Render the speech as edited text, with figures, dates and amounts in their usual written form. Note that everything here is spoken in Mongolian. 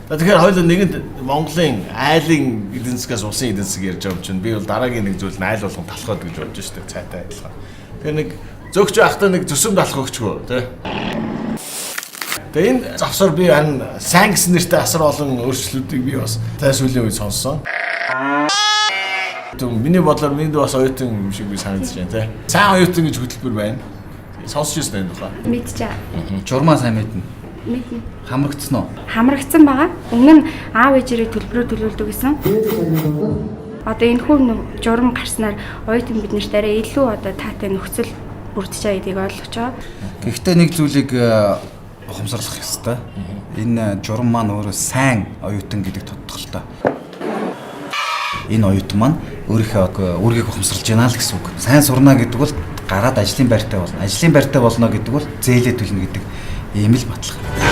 За, тэгэхээр хоёул нэгэнд Монголын айлын эдийн засгаас улсын эдийн засаг ярьж байгаа юм чинь би бол дараагийн нэг зүйл нь айл болгон талхаад гэж бодож штэ, цайтай адилхан. Тэгэхээр нэг зөөгч байхдаа нэг зүсэм талах өгчгөө тий. Тэгээ энэ завсар би ан сайн гэсэн нэртэй асар олон өөрчлөлтүүдийг би бас тай сүүлийн үед сонссон. Түн миний бодлоор минь бас оюутан юм шиг би санагдаж байна тий. Сайн оюутан гэж хөтөлбөр байна. Сонсч ирсэн энэ тухай. Мэдчихэ. Журмаа сайн мэднэ. Мэднэ. Хамрагдсан уу? Хамрагдсан байгаа. Өмнө нь аав ээжээрээ төлбөрөөр төлүүлдэг гэсэн. Одоо энэ хүү журам гарснаар оюутан бид нарт арай илүү одоо таатай нөхцөл бүрдэж байгаа гэдгийг ойлгож байгаа. Гэхдээ нэг зүйлийг ухамсарлах ёстой. Энэ журам маань өөрөө сайн оюутан гэдэг тодтолтой. Энэ оюутан маань өөрийнхөө үүргийг ухамсарлаж байна л гэсэн үг. Сайн сурна гэдэг бол гараад ажлын байртай болно. Ажлын байртай болно гэдэг бол зээлээ төлнө гэдэг ийм л баталгаа.